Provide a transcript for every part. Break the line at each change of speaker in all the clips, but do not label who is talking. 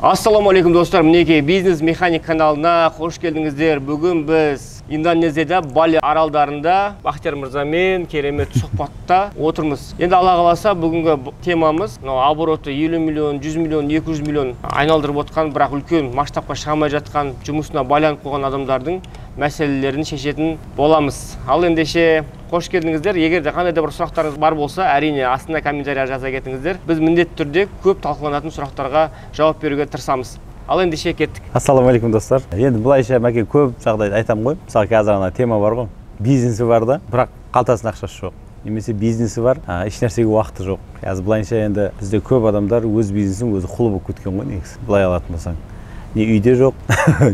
Ассалаумағалейкум, достар! Мінекей, Бизнес Механик каналына қош келдіңіздер. Бүгін біз Индонезияда, Бали аралдарында Бақтияр мырзамен керемет сұхбатта отырмыз. Енді Алла қаласа, бүгінгі темамыз мынау: обороты 50 миллион, 100 миллион, 200 миллион айналдырып отқан, бірақ үлкен масштабқа шыға алмай жатқан, жұмысына байланып қойған адамдардың мәселелерін шешетін боламыз. Ал ендеше, қош келдіңіздер. Егер де қандай да бір сұрақтарыңыз бар болса, әрине, астына комментарий жаза кетіңіздер. Біз міндетті түрде көп талқыланатын сұрақтарға жауап беруге тырысамыз. Ал ендеше, кеттік.
Ассалаумағалейкум, достар! Енді былайша, Мәке, көп жағдайда айтамын ғой. Мысалы, қазір ана тема бар ғой: бизнесі бар да, бірақ қалтасында ақшасы жоқ, немесе бизнесі бар, ешнәрсеге уақыты жоқ. Қазір былайынша енді бізде көп адамдар өз бизнесінің өзі құлы болып кеткен ғой негізі. Былай алатын болсаң, не үйде жоқ,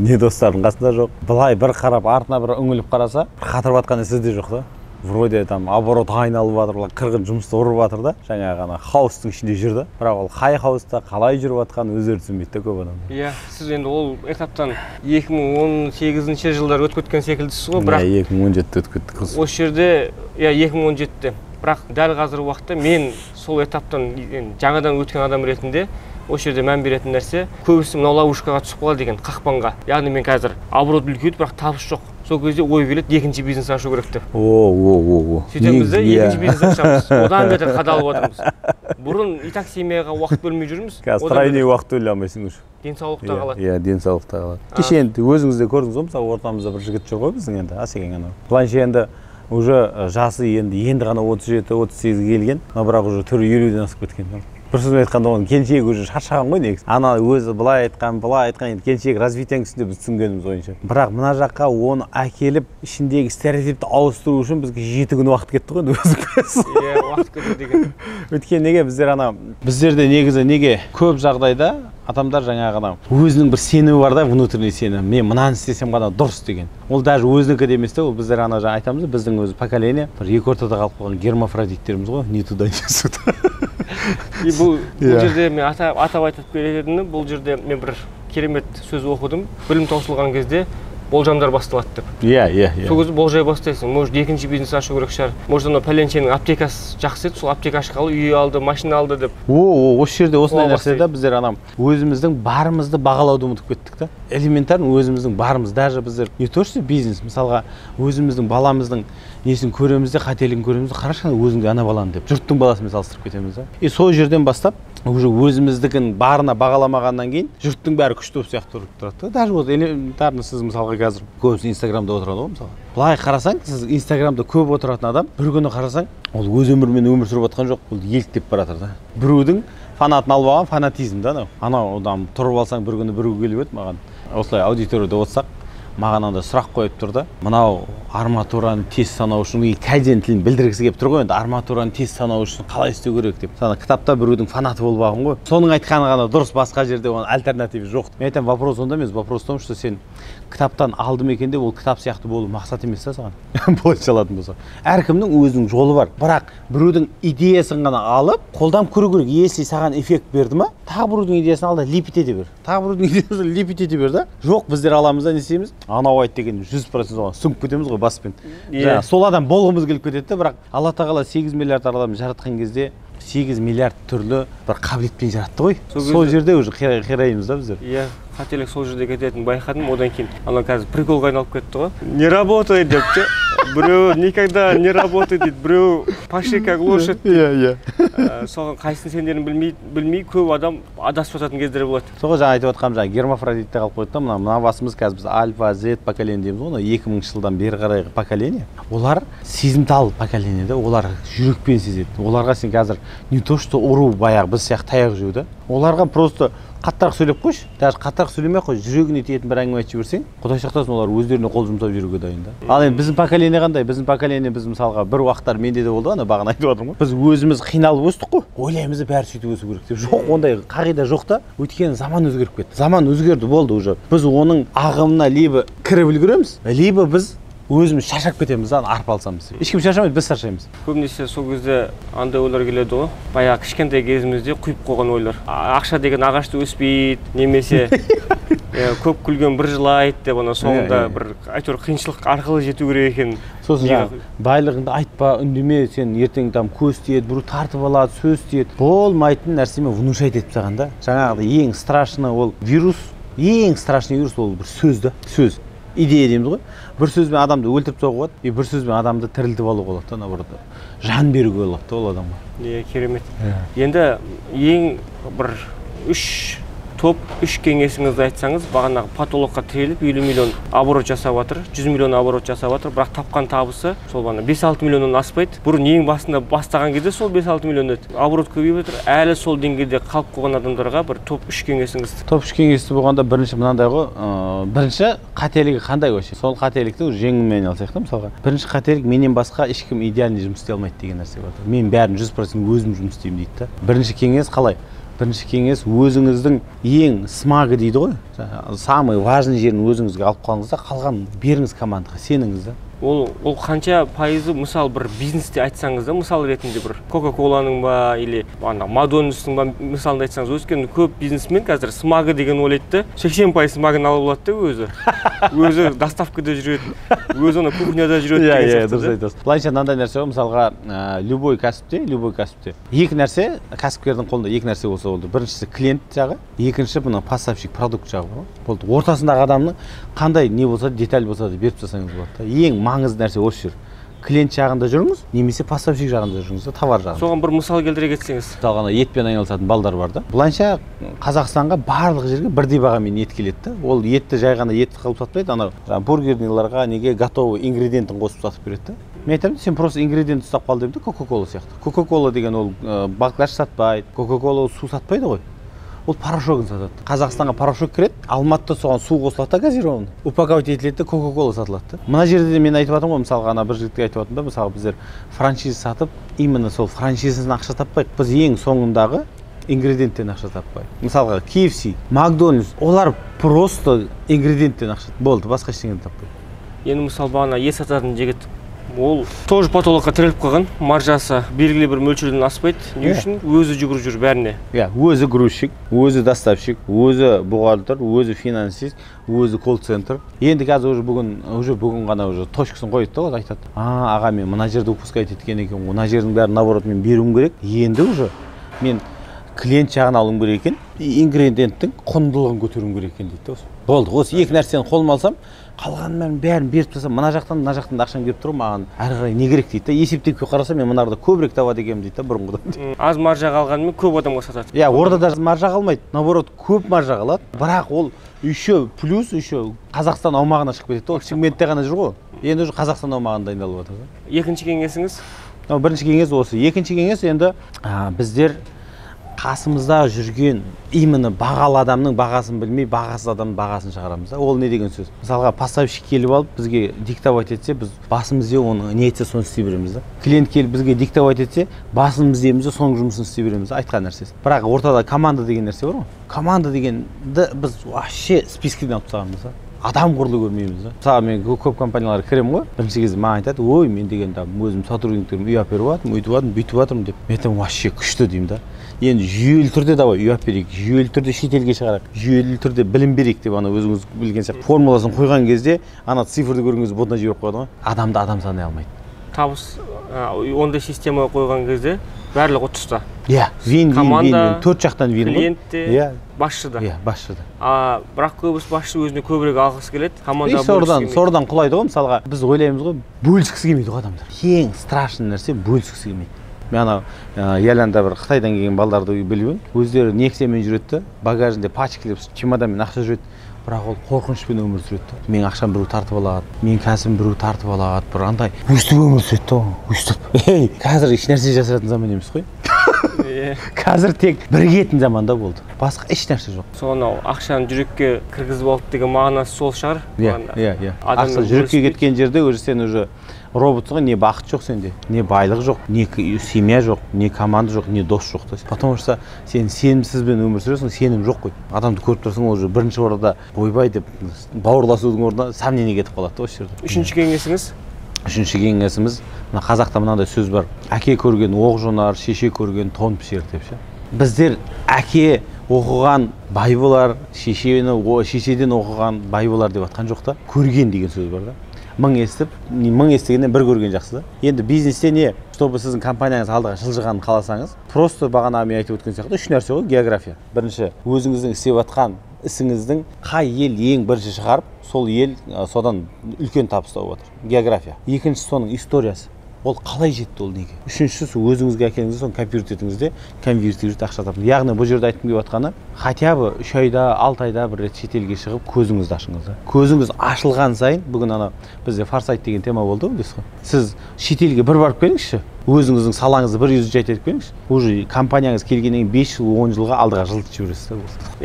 не достарының қасында жоқ. Былай бір қарап, артына бір үңіліп қараса, бір қатырып жатқан ісі де жоқ та. Вроде там оборот айналып жатыр, былай қырғын жұмысты ұрып жатыр да, жаңағы ана хаостың ішінде жүр да. Бірақ ол қай хаоста қалай жүріп жатқанын өздері түсінбейді да көп адам.
Иә, сіз енді ол этаптан 2018 жылдары өтіп кеткен секілдісіз ғой, бірақ
Иә, 2017-те өтіп кеттік.
Осы жерде, иә, 2017-те. Бірақ дәл қазіргі уақытта мен сол этаптан енді жаңадан өткен адам ретінде осы жерде мән беретін нәрсе: көбісі мынау ловушкаға түсіп қалады екен, қақпанға. Яғни мен қазір оборот үлкейді, бірақ табыс жоқ. Сол кезде ой келеді: екінші бизнес ашу керек деп.
О, о, о, о.
Сөйтеміз де, екінші бизнес ашамыз, одан бетер қадалып отырмыз. Бұрын и так семьяға уақыт бөлмей жүрміз.
Қазір
одан
тройной
бетер
уақыт бөле алмайсың уже.
Денсаулық та қалады.
Иә, денсаулық та қалады. Кеше енді өзіңіз де көрдіңіз ғой, мысалы, ортамызда бір жігіт жүр ғой біздің енді, Асекең анау. Былайынша енді уже жасы енді енді ғана 37, 38-ге келген, но бірақ уже түрі 50-ден асып кеткен. Бір сөзбен айтқанда, оның келіншегі уже шаршаған ғой негізі. Ана өзі былай айтқан, былай айтқан, енді келіншегі развитияның үстінде, біз түсінгеніміз бойынша. Бірақ мына жаққа оны әкеліп, ішіндегі стереотипті ауыстыру үшін бізге 7 күн уақыт кетті ғой енді, өзің білесің.
Иә, уақыт кетеді деген.
Өйткені неге біздер ана, біздерде негізі неге көп жағдайда адамдар жаңағы анау өзінің бір сенімі бар да, внутренний сенім, мен мынаны істесем ғана дұрыс деген. Ол даже өзінікі де емес та. Ол біздер ана жаңа айтамыз ғой, біздің өзі поколение бір екі ортада қалып қойған гермафродиттерміз ғой, ни туда, ни сюда.
И бұл жерде мен атап айтып беретінім, бұл жерде мен бір керемет сөз оқыдым: білім таусылған кезде болжамдар басталады деп.
иә иә иә
Сол кезде болжай бастайсың: может, екінші бизнес ашу керек шығар, может, анау пәленшенің аптекасы жақсы еді, сол аптека ашқалы үй алды, машина алды деп.
О, осы жерде осындай
Қуа
нәрсе да. Біздер ана өзіміздің барымызды бағалауды ұмытып кеттік та. Элементарно өзіміздің барымыз, даже біздер не то что бизнес, мысалға, өзіміздің баламыздың несін көреміз де, қателігін көреміз де, қарашы ана өзіңде ана баланы деп, жұрттың баласымен салыстырып кетеміз да. И сол жерден бастап уже өзіміздікін барына бағаламағаннан кейін жұрттың бәрі күшті болып сияқты көрініп тұрады да. Даже вот элементарно сіз, мысалға, қазір көбісі Инстаграмда отырады ғой. Мысалға, былай қарасаң, сіз Инстаграмда көп отыратын адам, бір күні қарасаң, ол өз өмірімен өмір сүріп жатқан жоқ, ол еліктеп бара жатыр да. Біреудің фанатын алып алған, фанатизм да анау. Анау адам тұрып алсаң, бір күні біреу келіп еді маған, осылай аудиторияда отырсақ, маған андай сұрақ қойып тұр да: мынау арматураны тез санау үшін, и кайдзен тілін білдіргісі келіп тұр ғой енді, арматураны тез санау үшін қалай істеу керек деп. Ана кітапта біреудің фанаты болып алған ғой, соның айтқаны ғана дұрыс, басқа жерде оның альтернативі жоқ. Мен айтамын: вопрос онда емес, вопрос в том, что сен кітаптан алдым екен деп, ол кітап сияқты болу мақсат емес та саған. Былайша алатын болсақ, әркімнің өзінің жолы бар, бірақ біреудің идеясын ғана алып, қолданып көру керек. Если саған эффект берді ма, тағы біреудің идеясын ал да, лепить ете бер, тағы біреудің идеясын лепить ете бер да. Жоқ, біздер аламыз да, не істейміз? Анау айтты деген, 100% оған сүңгіп кетеміз ғой баспен.
Иә.
Жаңағы сол адам болғымыз келіп кетеді да. Бірақ Алла тағала 8 миллиард адам жаратқан кезде 8 миллиард түрлі бір қабілетпен жаратты ғой.
Сол
сол
кезде-
жерде уже қираймыз да біздер.
Иә, қателік сол жерде кететінін байқадым. Одан кейін анау қазір приколға айналып кетті ғой, не работает деп ше. Біреу никогда не работает дейді, біреу паши как лошадь дейді.
иә иә
Соған қайсысын сенерін білмей көп адам адасып жататын кездер болады.
Сол ғой жаңа айтып отқаным, жаңағы гермафродитте қалып қойды да. Мына басымыз қазір біз альфа, зет поколение дейміз ғой, мына 2000-жылдан бері қарайғы поколение. Олар сезімтал поколение да, олар жүрекпен сезеді. Оларға сен қазір не то что ұру, баяғы біз сияқты таяқ жеу да, оларға просто қаттырақ сөйлеп қойшы, даже қаттырақ сөйлемей ақ қой, жүрегіне тиетін бір әңгіме айтып жіберсең, құдай сақтасын, олар өздеріне қол жұмсап жүруге дайын да. Ал енді біздің поколение қандай? Біздің поколение, біз, мысалға, бір уақыттар менде де болды ғой, ана бағана айтып жатырмын ғой, біз өзіміз қиналып өстік қой, ойлаймыз да, бәрі сөйтіп өсу керек деп. Жоқ, ондай қағида жоқ та, өйткені заман өзгеріп кетті. Заман өзгерді, болды, уже біз оның ағымына либо кіріп үлгереміз, либо біз өзіміз шаршап кетеміз да, арпалысамыз. Ешкім шаршамайды, біз шаршаймыз.
Көбінесе сол кезде андай ойлар келеді ғой, баяғы кішкентай кезімізде құйып қойған ойлар: ақша деген ағашта өспейді немесе Көп күлген бір жылайды деп, ана соңында бір әйтеуір қиыншылық арқылы жету керек екен.
Сосын жаңағы байлығыңды айтпа, үндеме, сен ертең там көз тиеді, біреу тартып алады, сөз тиеді. Болмайтын нәрсемен внушать етіп тастаған да. Жаңағыдай ең страшный ол вирус, ең страшный вирус ол бір сөз да, сөз. Идея дейміз ғой. Бір сөзбен адамды өлтіріп тастауға болады, и бір сөзбен адамды тірілтіп алуға болады да, наоборот. Жан беруге болады да ол адамға.
Иә, керемет. Енді ең бір үш топ үш кеңесіңізді айтсаңыз, бағанағы потолокқа тіреліп 50 миллион оборот жасап жатыр, 100 миллион оборот жасап жатыр, бірақ тапқан табысы сол бағана 5-6 миллионнан аспайды. Бұрын ең басында бастаған кезде сол 5-6 миллион еді. Оборот көбейіп жатыр. Әлі сол деңгейде қалып қойған адамдарға бір топ үш кеңесіңіз.
Топ үш кеңесі болғанда бірінші мынандай ғой, бірінші қателігі қандай вообще? Сол қателікті уже жеңумен айналысайық та, мысалға. Бірінші қателік, менен басқа ешкім идеальный жұмыс істей алмайды деген нәрсе бар. Мен бәрін 100% өзім жұмыс істеймін дейді да. Бірінші кеңес қалай? Бірінші кеңес, өзіңіздің ең смагы дейді ғой, самый важный жерін өзіңізге алып қалыңыз да, қалған беріңіз командаға, сеніңіз да.
Ол қанша пайызы, мысал бір бизнесте айтсаңыз да, мысал ретінде бір Кока-Коланың ба, или ана Мадоннастың ба мысалын айтсаңыз, өйткені көп бизнесмен қазір смагы деген ойлайды да, 80% смагын алып алады да өзі. Өзі доставкада жүреді, өзі ана кухняда жүреді деген сияқты.
Дұрыс айтасыз. Былайша мынандай нәрсе ғой, мысалға, любой кәсіпте екі нәрсе, кәсіпкердің қолында екі нәрсе болса болды. Біріншісі клиент жағы, екінші мына поставщик, продукт жағы болды. Ортасындағы адамның қандай не болса, деталь болса да беріп тастасаңыз болады да. Ең маңызды нәрсе осы жер. Клиент жағында жүріңіз, немесе поставщик жағында жүріңіз, товар жағында.
Соған бір мысал келтіре кетсеңіз.
Мысалға, ана етпен айналысатын балдар бар да. Былайша Қазақстанға барлық жерге бірдей бағамен ет келеді да. Ол етті жай ғана ет қылып сатпайды, ана бургерныйларға неге готовый ингредиентін қосып сатып береді да. Мен айтамын, сен просто ингредиент ұстап қал деймін да, Кока-Кола сияқты. Кока-Кола деген ол баклаж сатпайды, Кока-Кола су сатпайды ғой. Ол порошогын сатады. Қазақстанға порошок кіреді, Алматыда соған су қосылады да, газированный. Упаковать етіледі де, Кока-Кола сатылады да. Мына жерде де мен айтып жатырмын ғой, мысалға ана бір жігітке айтып жатырмын да, мысалы біздер франшиза сатып, именно сол франшизасынан ақша таппайық. Біз ең соңындағы ингредиенттен ақша таппайық. Мысалға KFC, Макдональдс, олар просто ингредиенттен ақша болды, басқа ештеңені таппайды.
Енді мысалы бағана ет сататын жігіт, ол тоже потолокқа тіреліп қалған, маржасы белгілі бір мөлшерден аспайды. Не үшін? Өзі жүгіріп жүр бәріне.
Иә, өзі грузчик, өзі доставщик, өзі бухгалтер, өзі финансист, өзі колл-центр. Енді қазір уже бүгін ғана уже точкасын қойды да, айтады. А, аға, мен мына жерді упускать еткен екен, мына жердің бәрін наоборот мен беруім керек. Енді уже мен клиент жағын алуым керек екен, ингредиенттің құндылығын көтеруім керек екен дейді осы. Болды, осы екі нәрсені қолыма алсам, қалғанын бәрін беріп тастасам, мына жақтан, мына жақтан да ақшам келіп тұр, маған әрі қарай не керек дейді да. Есептеп қарасам, мен мынарда көбірек табады екенмін дейді да бұрынғыдан.
Аз маржа қалғанымен көп адамға сатады.
Иә, орда даже маржа қалмайды, наоборот көп маржа қалады. Бірақ ол еще плюс, еще Қазақстан аумағына шығып кетеді. Ол Шымкентте ғана жүр ғой. Енді уже Қазақстан аумағында дайындалып жатыр.
Екінші кеңесіңіз?
Бірінші кеңес осы. Екінші кеңес енді біздер қасымызда жүрген именно бағалы адамның бағасын білмей, бағасыз адамның бағасын шығарамыз. Ол не деген сөз? Мысалға, поставщик келіп алып бізге диктовать етсе, біз басымыз оны не айтса соны істей береміз да. Клиент келіп бізге диктовать етсе, басымыз иеміз де соның жұмысын істей береміз, айтқан нәрсесі. Бірақ ортада команда деген нәрсе бар ғой. Команда дегенді біз вообще спискіден алып тастағанбыз да. Адам құрлы көрмейміз да. Мысалы, мен көп компанияларға кіремін ғой. Бірінші кезде маған айтады, ой, мен деген там өзім сотрудниктерім үй әперіп жатырмын, өйтіп жатырмын, бүйтіп жатырмын деп. Мен айтамын, вообще күшті деймін да. Енді жүйелі түрде давай үй әперейік, жүйелі түрде шетелге шығарайық, жүйелі түрде білім берейік деп ана өзіңіз білген сияқты формуласын қойған кезде ана цифрды көрген кезде ботына жіберіп қояды ғой. Адамды адам санай алмайды.
Табыс ондай система қойған кезде барлығы ұтыста.
Иә, вин, вин, вин, төрт жақтан вин ғой.
Клиент те, басшы да.
Иә, басшы да.
Бірақ көбісі басшы өзіне көбірек алғысы келеді, команда
бөліскісі келмейді. Сордан құлайды ғой, мысалға, біз ойлаймыз ғой, бөліскісі келмейді ғой адамдар. Ең страшный нәрсе бөліскісі келмейді. Мен ана Ялянда бір Қытайдан келген балдарды білемін. Өздері Нексиямен жүреді, багажінде пачкалеп чемоданмен ақша жүреді. Бірақ ол қорқынышпен өмір сүреді. Менің ақшам біреу тартып алады, менің кәсібім біреу тартып алады, бір андай өстіп өмір сүреді ғой, өстіп. Ей, қазір еш нәрсе жасыратын заман емес қой. Қазір тек бірігетін заманда болды. Басқа еш нәрсе жоқ.
Сол анау ақшаны жүрекке кіргізіп алды деген мағынасы сол шығар.
Иә, иә, иә. Ақша жүрекке кеткен жерде уже сен уже роботсың ғой, не бақыт жоқ сенде, не байлық жоқ, не семья жоқ, не команда жоқ, не дос жоқ. Потому что сен сенімсізбен өмір сүресің, сенім жоқ қой. Адамды көріп тұрсың, ол уже бірінші орында ойбай деп бауырласудың орнына сомнение кетіп қалады осы жерде.
Үшінші кеңесіңіз?
Үшінші кеңесіміз, мына қазақта мынандай сөз бар. Әке көрген оқ жонар, шеше көрген тон пішер деп ше. Біздер әке Оқыған бай болар, шешеден оқыған бай болар деп атқан жоқ та, көрген деген сөз бар да. Мың естіп, мың естігеннен бір көрген жақсы да. Енді бизнесте не, чтобы сіздің компанияңыз алдыға жылжығанын қаласаңыз, просто бағана мен айтып өткен сияқты үш нәрсе ғой география. Бірінші, өзіңіздің істеп жатқан ісіңіздің қай ел ең бірінші шығарып, сол ел содан үлкен табыс тауып отыр. География. Екінші, соның историясы. Ол қалай жетті, ол неге? Үшіншісі, өзіңізге әкеліңіз, соны конверт етіңіз де, конвертировать ақша табыңыз. Яғни бұл жерде айтқым келіп жатқаны, хотя бы 3 айда, 6 айда бір рет шетелге шығып көзіңізді ашыңыз. Көзіңіз ашылған сайын, бүгін ана бізде форсайт деген тема болды ғой, білесіз ғой. Сіз шетелге бір барып келіңізші, өзіңіздің салаңызды бір изучать етіп келіңізші, уже компанияңыз келгеннен кейін 5 жыл, 10 жылға алдыға жылытып жібересіз да.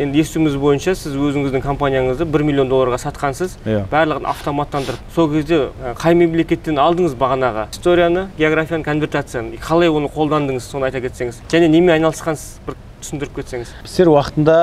Енді естуіміз бойынша сіз өзіңіздің компанияңызды 1 миллион долларға сатқансыз, барлығын автоматтандырып. Сол кезде қай мемлекеттен алдыңыз бағанағы историяны, географияны, конвертацияны, қалай оны қолдандыңыз, соны айта кетсеңіз. Және немен айналысқансыз, бір түсіндіріп кетсеңіз.
Біздер уақытында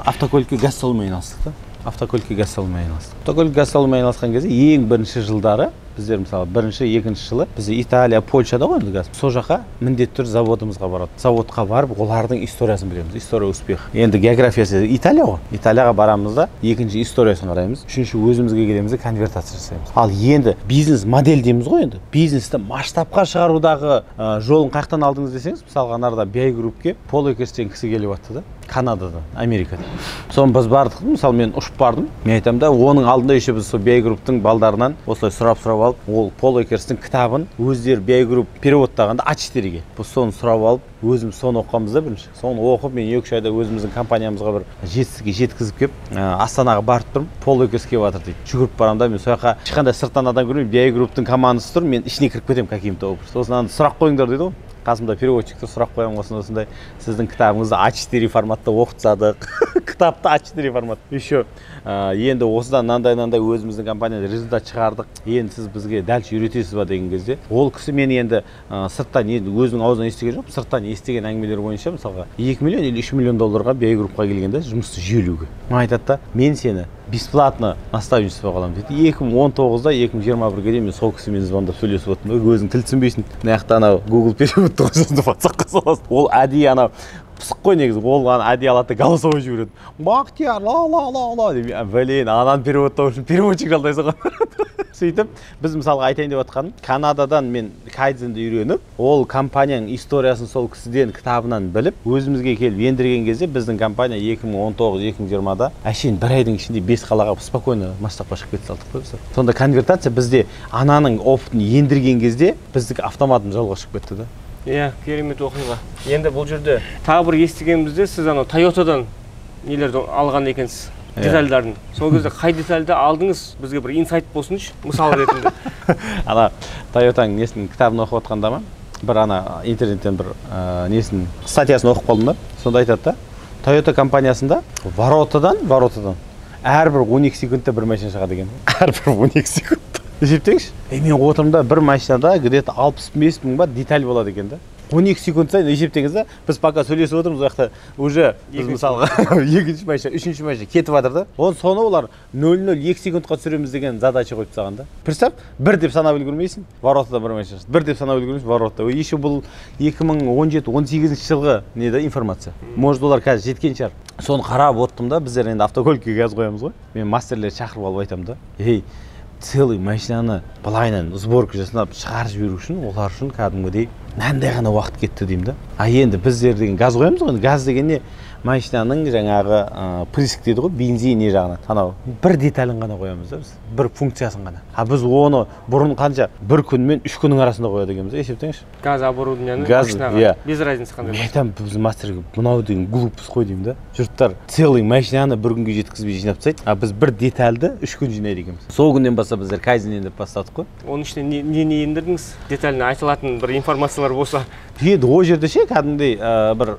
автокөлікке газ салумен айналыстық та. Автокөлікке газ салумен айналыстық. Автокөлікке газ салумен айналысқан кезде ең бірінші жылдары біздер, мысалы, бірінші, екінші жылы бізде Италия, Польшада ғой енді газ. Сол жаққа міндетті түрде заводымызға барады. Заводқа барып, олардың историясын білеміз. История успеха. Енді географиясы Италия ғой. Италияға барамыз да, екінші историясын қараймыз. Үшінші өзімізге келеміз де конвертация жасаймыз. Ал енді бизнес модель дейміз ғой енді. Бизнесті масштабқа шығарудағы жолын қаяқтан алдыңыз десеңіз, мысалға, анарда BI Group-ке Пол Экерс деген кісі келіп жатты да, Канададан, Америкадан. Соны біз бардық, мысалы, мен ұшып бардым. Мен айтамын да, оның алдында еще біз сол BI Group-тың балдарынан осылай сұрап-сұрап алып, ол Пол Экерстің кітабын өздері BI Group переводтағанда А4-ге. Біз соны сұрап алып, өзіміз соны оқығанбыз да бірінші. Соны оқып, мен 2-3 айда өзіміздің компаниямызға бір жетістікке жеткізіп келіп, Астанаға барып тұрмын, Пол Экерс келіп жатыр дейді. Жүгіріп барамын да, мен сол жаққа ешқандай сырттан адам көрмеймін, BI Group-тың командасы тұр, мен ішіне кіріп кетемін каким-то образом. Сосын аны сұрақ қойыңдар дейді ғой. Қасымда переводчик тұр, сұрақ қоямын, осындай сіздің кітабыңызды А4 форматта оқып тастадық. Кітапты А4 формат. Еще енді осыдан мынандай өзіміздің компанияда результат шығардық. Енді сіз бізге дальше үйретесіз ба деген кезде, ол кісі мен енді сырттан енді өзінің аузынан естіген жоқпын, сырттан естіген әңгімелер бойынша, мысалға, 2 миллион или 3 миллион долларға BI Group-қа келгенде жұмысты жүйелеуге. Маған айтады да, мен сені бесплатно наставничество аламын дейді. 2019-да 2021-ге дейін мен сол кісімен звондап сөйлесіп отырмын. Өзің тіл түсінбейсің. Мына жақта анау Google переводты қойсаң да WhatsApp-қа саласың. Ол әдейі анау пысық қой негізі, ол ана әдейі алады да голосовой жібереді. Бақтияр, ла ла ла ла деп, блин, ананы переводтау үшін переводчик жалдайсың ғой. Сөйтіп, біз мысалға айтайын деп жатқаным, Канададан мен кайдзенді үйреніп, ол компанияның историясын сол кісіден кітабынан біліп, өзімізге келіп ендірген кезде біздің компания 2019-2020-да әшейін бір айдың ішінде 5 қалаға спокойно масштабқа шығып кете салдық қой біз. Сонда конвертация бізде ананың опытын ендірген кезде біздікі автоматом жолға шығып кетті да.
Иә, керемет оқиға. Енді бұл жерде тағы бір естігенімізде сіз анау Тойотадан нелерді алған екенсіз, детальдарын. Сол кезде қай детальді алдыңыз, бізге бір инсайт болсыншы, мысал ретінде.
Ана Тойотаның несін кітабын оқып отқанда ма? Бір ана интернеттен бір несін статьясын оқып қалдым да. Сонда айтады да, Тойота компаниясында воротадан әрбір 12 секундта бір машина шығады екен. Әрбір 12 секундта. Есептеңізші. Мен отырмын да, бір машинада где-то 65 мың ба деталь болады екен да. 12 секунд сайын есептеңіз да, біз пока сөйлесіп отырмыз, ол жақта уже біз мысалға екінші машина, үшінші машина кетіп жатыр да. Оны соны олар 0,02 секундқа түсіреміз деген задача қойып тастаған да. Представь, бір деп санап үлгермейсің, воротада бір машина шықты. Бір деп санап үлгермейсің, воротада. Еще бұл 2017-18 жылғы не да информация. Может, олар қазір жеткен шығар. Соны қарап отырдым да, біздер енді автокөлікке газ қоямыз ғой. Мен мастерлерді шақырып алып айтамын да. Ей, целый машинаны былайынан сборка жасап шығарып жіберу үшін олар үшін кәдімгідей мынандай ғана уақыт кетті деймін да. А енді біздер деген газ қоямыз ғой, енді газ деген не? Машинаның жаңағы прыск дейді ғой, бензин не жағынан. Анау бір деталін ғана қоямыз да біз, бір функциясын ғана. А біз оны бұрын қанша бір күн мен 3 күннің арасында қояды екенбіз, есептеңізші.
Газ оборудованияны
Газ,
машинаға,
иә.
без разницы қандай.
Мен айтамын, біз мастерге мынау деген глупость қой деймін да. Жұрттар целый машинаны бір күнге жеткізбей жинап тастайды, а біз бір детальді 3 күн жинайды екенбіз. Сол күннен бастап біздер кайдзен деп бастадық қой.
Оның ішіне не ендірдіңіз? Деталіне айтылатын бір информациялар болса.
Енді ол жерде ше кәдімгідей бір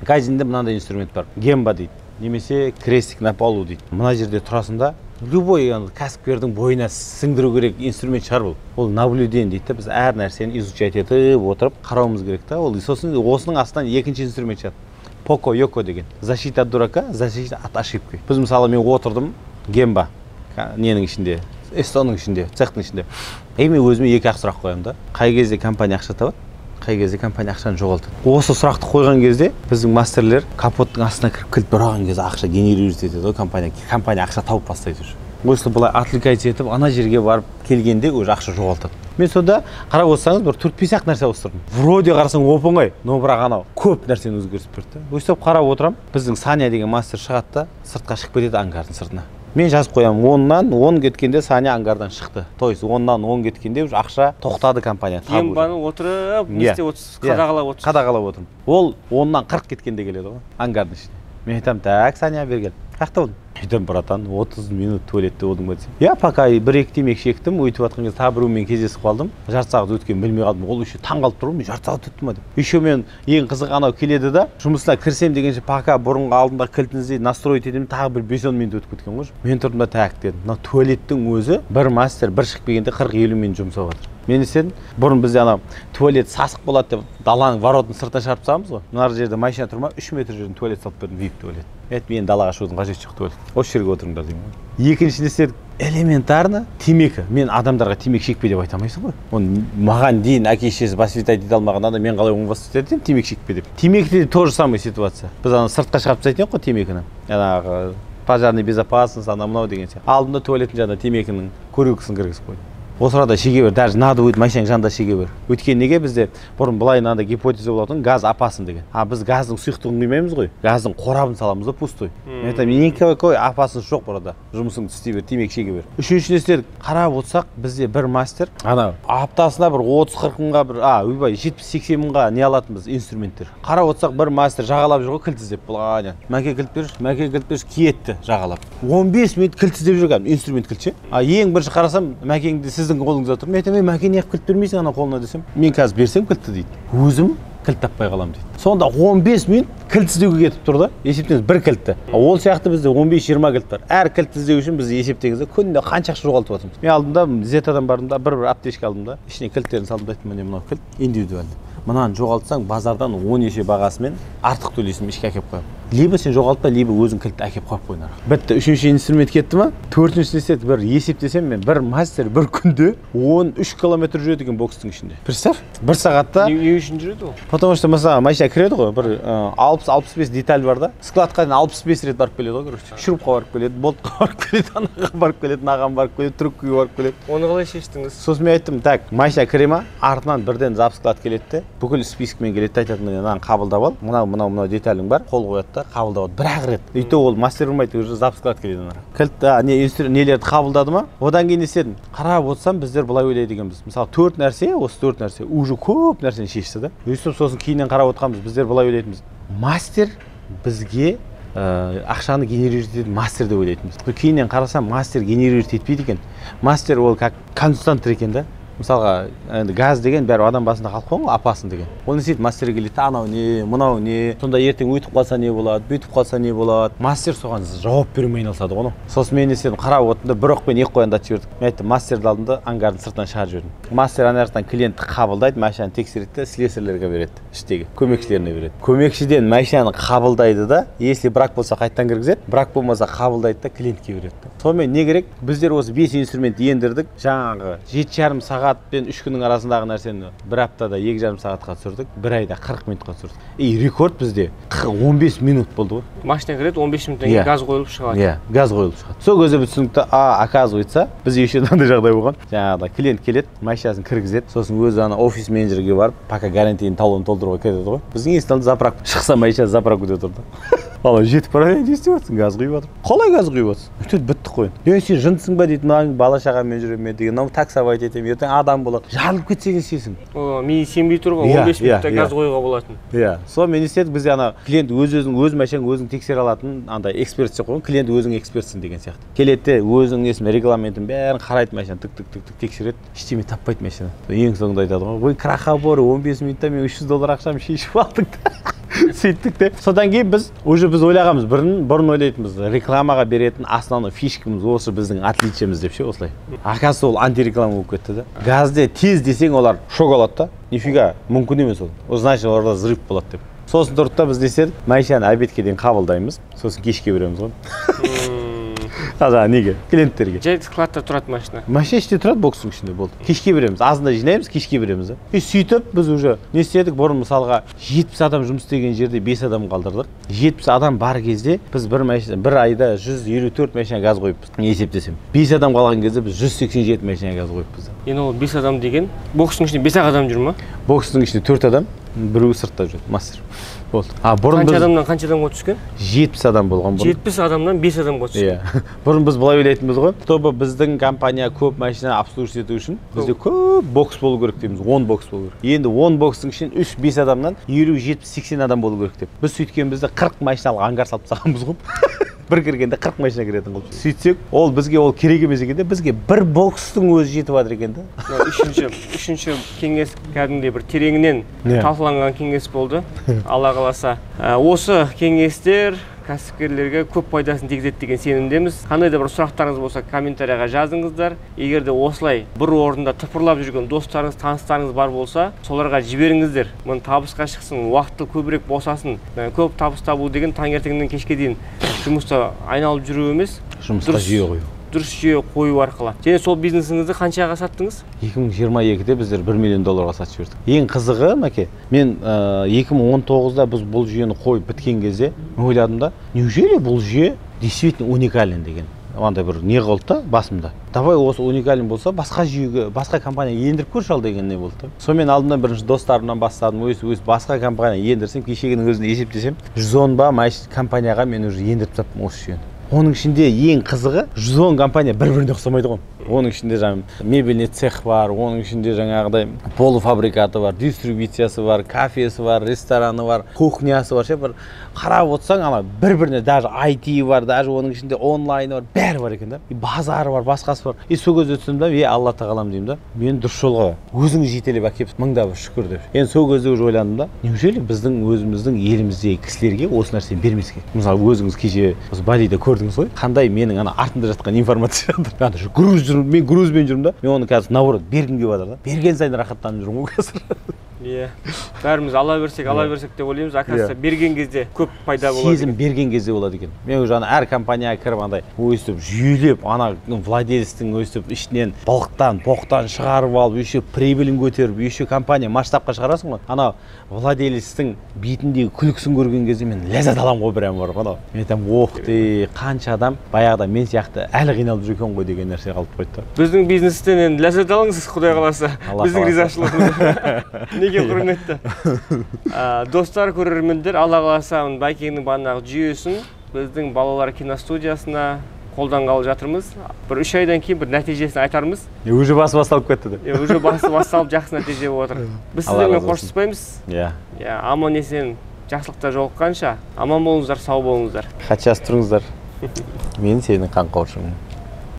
кайдзенде мынандай инструмент бар. Гемба дейді, немесе крестик на полу дейді. Мына жерде тұрасың да, любой кәсіпкердің бойына сіңдіру керек инструмент шығар бұл. Ол наблюдение дейді да, біз әр нәрсені изучать етіп отырып қарауымыз керек та. Ол сосын осының астынан екінші инструмент шығады. Поко йоко деген. Защита от дурака, защита от ошибки. Біз мысалы мен отырдым гемба ненің ішінде, эстоның ішінде, цехтың ішінде. И мен өзіме екі ақ сұрақ қоямын да. Қай кезде компания ақша табады? Қай кезде компания ақшаны жоғалтады? Осы сұрақты қойған кезде біздің мастерлер капоттың астына кіріп кілт бұраған кезде ақша генерировать етеді ғой компания. Компания ақша тауып бастайды уже. Осы былай отвлекать етіп, ана жерге барып келгенде уже ақша жоғалтады. Мен сонда қарап отырсаңыз, бір 4-5 ақ нәрсе ауыстырдым. Вроде қарасаң оп оңай, но бірақ анау көп нәрсені өзгертіп берді. Өстіп қарап отырамын, біздің Саня деген мастер шығады да, сыртқа шығып кетеді, ангардың сыртына. Мен жазып қоямын, 10-нан 10 кеткенде Саня ангардан шықты. То есть 10-нан 10 кеткенде уже ақша тоқтады компания.
Ембаны отырып, не істеп отырсыз, қадағалап отырсыз.
Қадағалап отырмын. Ол 10-нан 40 кеткенде келеді ғой, ангардың ішіне. Мен айтамын, так, Саня, бері кел. Қаяқта болдың? Айтамын, братан, 30 минут туалетте болдың ба десем. Иә, пока бір-екі темекі шектім, өйтіп жатқан кезде тағы біреумен кездесіп қалдым. Жарты сағат өткенін білмей қалдым. Ол еще таң қалып тұр ғой, мен жарты сағат өтті ма деп. Еще мен ең қызығы анау келеді да, жұмысына кірсем дегенше пока бұрынғы алдында кілтін іздейді, настроить етемін, тағы бір 5-10 минут өтіп кеткен ғой. Мен тұрдым да, так дедім. Мына туалеттің өзі бір мастер бір шығып келгенде 40-50 минут жұмсап жатыр. Мен не істедім? Бұрын бізде анау туалет сасық болады деп даланың воротын сыртына шығарып тастағанбыз ғой. Мына жерде машина тұр ма, 3 метр жерден туалет салып бердім, вип туалет. Мен айттым, енді далаға шығудың қажеті жоқ туалет. Осы жерге отырыңдар деймін ғой. Екінші не істедік? Элементарно темекі. Мен адамдарға темекі шекпе деп айта алмайсың ғой. Оны маған дейін әке шешесі воспитать ете алмаған адам, мен қалай оны воспитать етемін темекі шекпе деп. Темекіде то же самое ситуация. Біз ана сыртқа шығарып тастайтын едік қой темекіні. Жаңағы пожарный безопасность, анау мынау деген сияқты. Алдым да туалеттің жанына темекінің курилкасын кіргізіп қойдым. Осы арада шеге бер, даже надо будет машинаның жанында шеге бер. Өйткені неге бізде бұрын былай мынандай гипотеза болатын, газ опасен деген. А біз газдың сұйықтығын құймаймыз ғой, газдың қорабын саламыз да, пустой. Мен айтамын, никакой опасность жоқ burada. Жұмысыңды істей бер, темекі шеге бер. Үшінші не істедік? Қарап отырсақ, бізде бір мастер, ана аптасына бір 30-40 мыңға бір, ойбай, 70-80 мыңға не алатынбыз инструменттер. Қарап отырсақ, бір мастер жағалап жүр ғой, кілт іздеп былай. Мәке кілт берші, мәке кілт берші, кетті жағалап. 15 минут кілт іздеп жүр кәдімгі инструмент кілт ше. А ең бірінші қарасам, мәкеңді сіздің қолыңызда тұр. Мен айтамын, мәке неғып кілт бермейсің ана қолына десем, мен қазір берсем кілтті дейді. Өзім кілт таппай қаламын дейді. Сонда 15 минут кілт іздеуге кетіп тұр да, есептеңіз бір кілтті. Ол сияқты бізде 15-20 кілт бар. Әр кілт іздеу үшін біз есептеңіз күніне қанша ақша жоғалтып жатырмыз. Мен алдым да, Зетадан бардым да, бір аптечка алдым да, ішіне кілттерін салдым да айттым, міне мынау кілт индивидуальный. Мынаны жоғалтсаң базардан 10 есе бағасымен артық төлейсің, ішке әкеліп қоямын. Либо сен жоғалтпа, либо өзің кілтті әкеліп қойып қой нарық. Бітті, үшінші инструмент кетті ма? Төртінші не істедік? Бір есептесем, мен бір мастер бір күнде 13 километр жүреді екен бокстың ішінде. Представь, бір сағатта.
Не үшін жүреді ол?
Потому что мысалы машина кіреді ғой, бір 60-65 деталь бар да, складқа дейін 65 рет барып келеді ғой, короче. Шурупқа барып келеді, болтқа барып келеді, анаға барып келеді, мынаған барып келеді, трубкаға барып келеді.
Оны қалай шештіңіз?
Сосын мен айттым, так, машина кіре ма, артынан бірден запсклад келеді де, бүкіл спискмен келеді де, айтады, міне мынаны қабылдап ал, мынау, мынау, мынау деталің бар, қол қояды да, қабылдап алады. Бір-ақ рет. И то ол мастер болмайды, уже запсклад келеді ана. Кілт, не, нелерді қабылдады ма? Одан кейін не істедім? Қарап отырсам, біздер былай ойлайды екенбіз. Мысалы, төрт нәрсе, осы төрт нәрсе уже көп нәрсені шешті да. Өйстіп сосын кейіннен қарап отырғанбыз, біздер былай ойлайтынбыз. Мастер бізге ақшаны генерировать ететін мастер деп ойлайтынбыз. Кейіннен қарасам, мастер генерировать етпейді екен. Мастер ол как консультант екен да. Мысалға, енді газ деген бәрі адам басында қалып қойған ғой, опасын деген. Ол не істейді? Мастер келеді, анау не, мынау не, сонда ертең өйтіп қалса не болады, бүйтіп қалса не болады. Мастер соған жауап берумен айналысады ғой. Сосын мен не істедім? Қарап отырдым да, бір оқпен екі қоянды атып жібердік. Мен айттым, мастерді алдым да, ангардың сыртынан шығарып жібердім. Мастер ана жақтан клиентті қабылдайды, машинаны тексереді де, слесарьлерге береді, іштегі көмекшілеріне береді. Көмекшіден машинаны қабылдайды да, если брак болса қайтадан кіргізеді, брак болмаса қабылдайды да клиентке береді. Сонымен не керек? Біздер осы 5 инструмент ендірдік. Жаңағы 7,5 сағат пен 3 күннің арасындағы нәрсені бір аптада 2,5 сағатқа түсірдік, бір айда 40 минутқа түсірдік. И рекорд бізде 15 минут болды ғой.
Машина кіреді, 15 минуттан кейін газ қойылып шығады.
Иә, газ қойылып шығады. Сол кезде біз түсіндік, оказывается, бізде еще мынандай жағдай болған. Жаңағыдай клиент келеді, машинасын кіргізеді, сосын өзі ана офис менеджерге барып, пока гарантийный талон толтыруға кетеді ғой. Біздің есіктің алдында заправка. Шықса машина заправкада тұр да. Ала жетіп барады, не істеп жатырсың? Газ құйып жатыр. Қалай газ құйып жатырсың? Өйтіп біттік қой. Е, сен жындысың ба дейді, мынаның бала шағамен жүремін мен деген, мынау таксовать етемін, ертең адам болады. Жарылып кетсе не істейсің?
О, миы сенбей тұр ғой, 15 минутта газ қоюға болатын.
Иә, сонымен не істедік? Бізде ана клиент өз өзін, өз машинаң өзің тексере алатын андай эксперт істеп қойған, клиент өзің экспертсің деген сияқты. Келеді де өзінің несін, регламентін бәрін қарайды машина, тік тік тік тік тексереді, ештеме таппайды машина. Ең соңында айтады ғой, ой, крахобор, 15 минутта мен $300 ақшамды шешіп алдық да. Сөйттік те. Содан кейін біз уже біз ойлағанбыз, бұрын ойлайтынбыз, рекламаға беретін основной фишкамыз осы біздің отличиеміз деп ше, осылай. Оказывается, ол антиреклама болып кетті да. Газде тез десең олар шок алады да. Нифига, мүмкін емес ол. Ол значит, оларда взрыв болады деп. Сосын тұрды да біз не істедік? Машинаны обедке дейін қабылдаймыз, сосын кешке береміз ғой. Жаңағы неге, клиенттерге.
Жай складта тұрады машина.
Машина іште тұрады, бокстың ішінде болды. Кешке береміз, азында жинаймыз, кешке береміз. И сөйтіп біз уже не істедік, бұрын мысалға 70 адам жұмыс істеген жерде 5 адам қалдырдық. 70 адам бар кезде біз бір айда 154 машина газ қойыппыз, есептесем. 5 адам қалған кезде біз 187 машина газ қойыппыз.
Енді ол 5 адам деген бокстың ішінде 5 адам жүр ма?
Бокстың ішінде 4 адам, біреуі сыртта жүреді, мастер. Болды. А бұрын
қанша адамнан қанша адамға түскен?
70 адам болған бұрын.
70 адамнан 5 адамға түскен.
Иә. Бұрын біз былай ойлайтынбыз ғой, чтобы біздің компания көп машина обслуживать ету үшін бізде көп бокс болу керек дейміз, 10 бокс болу керек. Енді 10 бокстың ішінен 3-5 адамнан 50, 70, 80 адам болу керек деп. Біз сөйткенбізде 40 машиналық ангар салып тастағанбыз ғой. Бір кіргенде 40 машина кіретін қылып. Сөйтсек, ол бізге ол керек емес екен де, бізге бір бокстың өзі жетіп жатыр екен де.
Үшінші кеңес кәдімгідей бір тереңінен талқыланған кеңес болды. Алла қаласа, осы кеңестер кәсіпкерлерге көп пайдасын тигізеді деген сенімдеміз. Қандай да бір сұрақтарыңыз болса, комментарияға жазыңыздар. Егер де осылай бір орында тыпырлап жүрген достарыңыз, таныстарыңыз бар болса, соларға жіберіңіздер. Мұны табысқа шықсын, уақыты көбірек босасын. Көп табыс табу деген таңертеңнен кешке дейін жұмыста айналып жүру емес,
жұмысқа жүйе қою.
Дұрыс жүйе қою арқылы. Және сол бизнесіңізді қаншаға саттыңыз?
2022-де біздер 1 миллион долларға сатып жібердік. Ең қызығы, Мәке, мен 2019-да біз бұл жүйені қойып біткен кезде мен ойладым да, неужели бұл жүйе действительно уникален деген. Андай бір не қалды да басымда. Давай осы уникален болса, басқа жүйеге, басқа компания ендіріп көрші ал деген не болды да. Сонымен алдымнан бірінші достарымнан бастадым, өз басқа компания ендірсем, кешегінің өзін есептесем, 110 ба компанияға мен уже ендіріп тастаппын осы жүйені. Оның ішінде ең қызығы 110 компания бір-біріне ұқсамайды ғой. Оның ішінде жаңағы мебельный цех бар, оның ішінде жаңағыдай полуфабрикаты бар, дистрибьюциясы бар, кафесі бар, рестораны бар, кухнясы бар. Ше, бір қарап отырсаң, ана бір-біріне даже IT бар, даже оның ішінде онлайны бар, бәрі бар екен да. И базары бар, басқасы бар. И сол кезде түсіндім да, Алла тағалам деймін да, мен дұрыс жолға өзіңіз жетелеп әкеліп, мыңда бір шүкір деп. Енді сол кезде уже ойландым да, неужели біздің өзіміздің еліміздегі кісілерге осы нәрсені бермеске? Мысалы, өзіңіз кеше осы Балиде көрдіңіз ғой, қандай менің ана артымда жатқан информация жатыр. Ана груз жүрмін, мен грузбен жүрмін да, мен оны қазір наоборот бергім келіп жатыр да. Берген сайын рахаттанып жүрмін ғой қазір.
Иә. Бәріміз ала берсек, ала берсек деп ойлаймыз. Оказывается, берген кезде көп пайда болады.
Сезім берген кезде болады екен. Мен уже ана әр компанияға кіріп андай өстіп жүйелеп, ана владельцтің өстіп ішінен балықтан, боқтан шығарып алып, еще прибылін көтеріп, еще компания масштабқа шығарасың ғой. Ана владельцтің бетіндегі күлкісін көрген кезде мен ләззат аламын ғой прямо барып анау. Мен айтамын, ох ты, қанша адам баяғыда мен сияқты әлі қиналып жүр екен ғой деген нәрсе қалып қойды да.
Біздің бизнестен енді ләззат алыңыз, Құдай қаласа. Біздің ризашылығымыз. Неге құрметті достар, көрермендер, Алла қаласа, Бәкеңнің бағанағы жүйесін біздің балалар киностудиясына қолданғалы жатырмыз. Бір 3 айдан кейін бір нәтижесін айтармыз.
Уже басы басталып кетті деп.
Уже басы басталып, жақсы нәтиже болып отыр. Біз сіздермен қоштаспаймыз.
Иә.
Аман есен жақсылықта жолыққанша, аман болыңыздар, сау болыңыздар.
Хат жазып тұрыңыздар. Мен сенің қанқоршың.